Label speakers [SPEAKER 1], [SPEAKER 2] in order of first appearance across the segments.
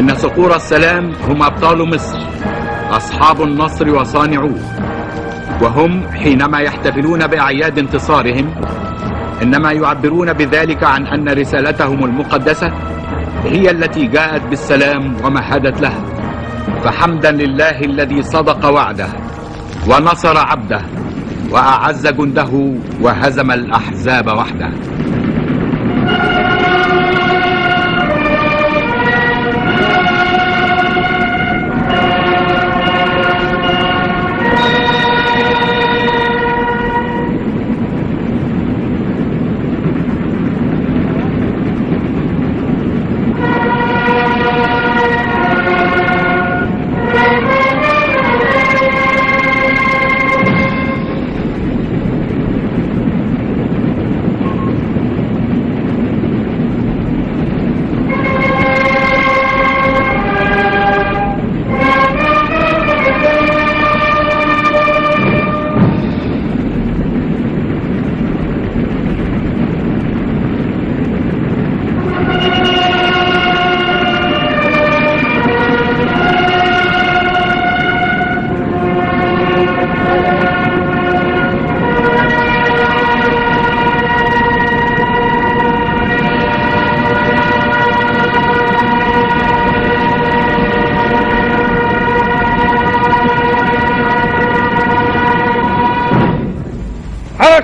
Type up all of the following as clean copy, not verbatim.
[SPEAKER 1] إن صقور السلام هم أبطال مصر، أصحاب النصر وصانعوه، وهم حينما يحتفلون بأعياد انتصارهم إنما يعبرون بذلك عن أن رسالتهم المقدسة هي التي جاءت بالسلام ومهدت لها. فحمدا لله الذي صدق وعده ونصر عبده وأعز جنده وهزم الأحزاب وحده.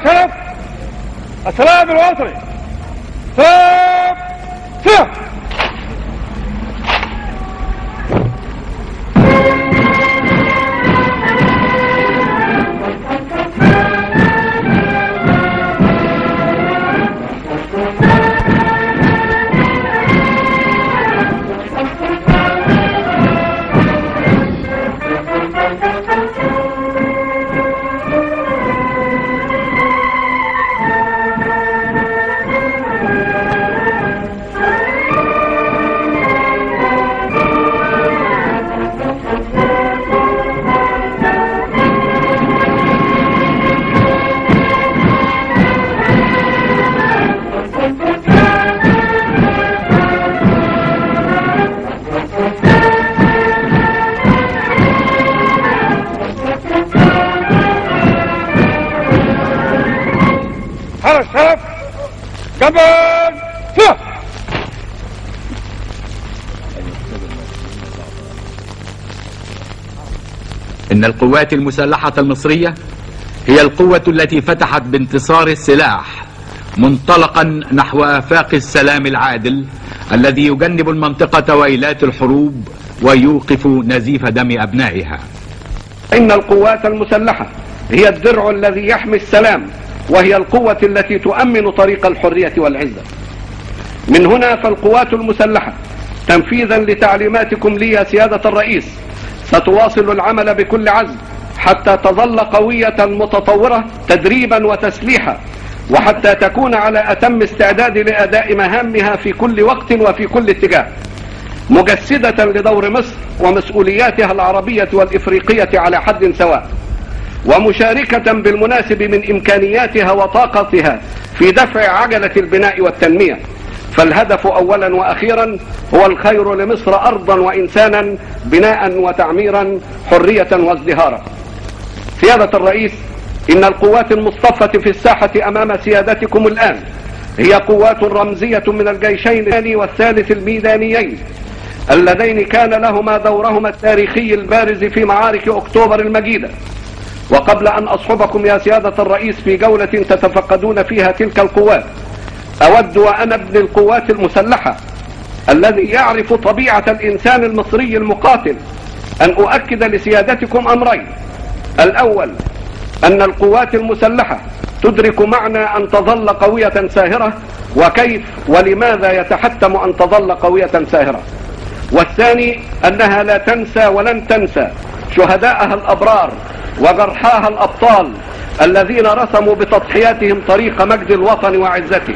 [SPEAKER 2] شرف السلام الوطني. سلام سلام. على الشرف جنبا فيه.
[SPEAKER 1] إن القوات المسلحة المصرية هي القوة التي فتحت بانتصار السلاح منطلقا نحو آفاق السلام العادل الذي يجنب المنطقة ويلات الحروب ويوقف نزيف دم أبنائها.
[SPEAKER 3] إن القوات المسلحة هي الدرع الذي يحمي السلام، وهي القوة التي تؤمن طريق الحرية والعزة. من هنا فالقوات المسلحة تنفيذا لتعليماتكم لي يا سيادة الرئيس ستواصل العمل بكل عزم حتى تظل قوية متطورة تدريبا وتسليحا، وحتى تكون على أتم استعداد لأداء مهامها في كل وقت وفي كل اتجاه، مجسدة لدور مصر ومسؤولياتها العربية والإفريقية على حد سواء، ومشاركة بالمناسب من إمكانياتها وطاقتها في دفع عجلة البناء والتنمية. فالهدف أولا وأخيرا هو الخير لمصر أرضا وإنسانا، بناء وتعميرا، حرية وازدهارا. سيادة الرئيس، إن القوات المصطفة في الساحة أمام سيادتكم الآن هي قوات رمزية من الجيشين الثاني والثالث الميدانيين اللذين كان لهما دورهما التاريخي البارز في معارك أكتوبر المجيدة. وقبل أن أصحبكم يا سيادة الرئيس في جولة تتفقدون فيها تلك القوات، أود وأنا ابن القوات المسلحة الذي يعرف طبيعة الإنسان المصري المقاتل أن أؤكد لسيادتكم أمرين. الأول أن القوات المسلحة تدرك معنى أن تظل قوية ساهرة، وكيف ولماذا يتحتم أن تظل قوية ساهرة. والثاني أنها لا تنسى ولن تنسى شهداءها الأبرار وجرحاها الأبطال الذين رسموا بتضحياتهم طريق مجد الوطن وعزته.